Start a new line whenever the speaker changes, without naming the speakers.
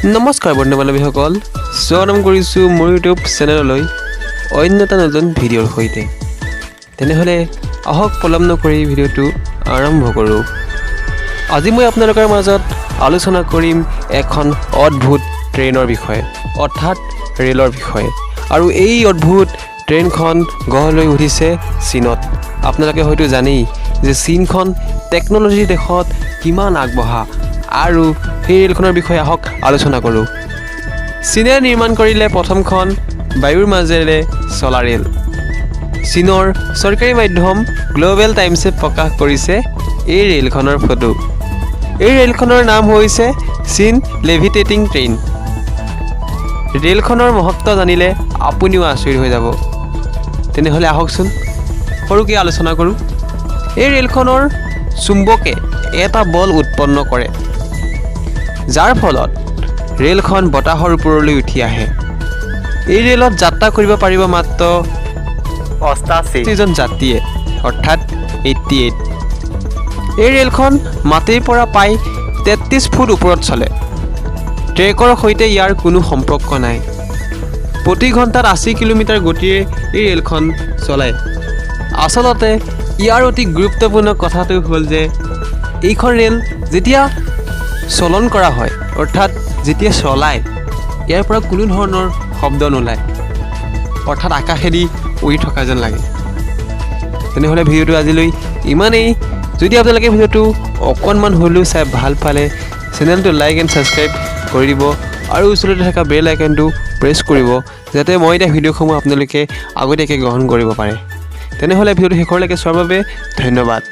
নমস্কাৰ বন্ধু বান্ধৱীসকল, স্বাগতম কৰিছোঁ মোৰ ইউটিউব চেনেললৈ অন্য এটা নতুন ভিডিঅ'ৰ সৈতে। তেনেহ'লে আহক, পলম নকৰি ভিডিঅ'টো আৰম্ভ কৰোঁ। আজি মই আপোনালোকৰ মাজত আলোচনা কৰিম এখন অদ্ভুত ট্ৰেইনৰ বিষয়ে, অৰ্থাৎ ৰে'লৰ বিষয়ে। আৰু এই অদ্ভুত ট্ৰেইনখন গঢ় লৈ উঠিছে চীনত। আপোনালোকে হয়তো জানেই যে চীনখন টেকন'লজিৰ দেশত কিমান আগবঢ়া। আৰু সেই ৰে'লখনৰ বিষয়ে আহক আলোচনা কৰোঁ। চীনে নিৰ্মাণ কৰিলে প্ৰথমখন বায়ুৰ মাজেৰে চলা ৰে'ল। চীনৰ চৰকাৰী মাধ্যম গ্ল'বেল টাইমছে প্ৰকাশ কৰিছে এই ৰে'লখনৰ ফটো। এই ৰে'লখনৰ নাম হৈছে চীন লেভিটেটিং ট্ৰেইন। ৰে'লখনৰ মহত্ব জানিলে আপুনিও আচৰিত হৈ যাব। তেনেহ'লে আহকচোন, সৰুকৈ আলোচনা কৰোঁ। এই ৰে'লখনৰ চুম্বকে এটা বল উৎপন্ন কৰে, যাৰ ফলত ৰে'লখন বতাহৰ ওপৰলৈ উঠি আহে। এই ৰে'লত যাত্ৰা কৰিব পাৰিব মাত্ৰ
88
জন যাত্ৰীয়ে, অৰ্থাৎ 88। এই ৰে'লখন মাটিৰ পৰা প্ৰায় 33 ফুট ওপৰত চলে। ট্ৰেকৰ সৈতে ইয়াৰ কোনো সম্পৰ্ক নাই। প্ৰতি ঘণ্টাত 80 কিলোমিটাৰ গতিৰে এই ৰে'লখন চলায়। আচলতে ইয়াৰ অতি গুৰুত্বপূৰ্ণ কথাটো হ'ল যে এইখন ৰে'ল যেতিয়া চলন কৰা হয়, অৰ্থাৎ যেতিয়া চলায়, ইয়াৰ পৰা কোনো ধৰণৰ শব্দ নোলায়, অৰ্থাৎ আকাশেদি উৰি থকা যেন লাগে। তেনেহ'লে ভিডিঅ'টো আজিলৈ ইমানেই। যদি আপোনালোকে ভিডিঅ'টো অকণমান হ'লেও চাই ভাল পালে, চেনেলটো লাইক এণ্ড ছাবস্ক্ৰাইব কৰি দিব আৰু ওচৰতে থকা বেল আইকনটো প্ৰেছ কৰিব, যাতে মই দিয়া ভিডিঅ'সমূহ আপোনালোকে আগতীয়াকৈ গ্ৰহণ কৰিব পাৰে। তেনেহ'লে ভিডিঅ'টো শেষৰলৈকে চোৱাৰ বাবে ধন্যবাদ।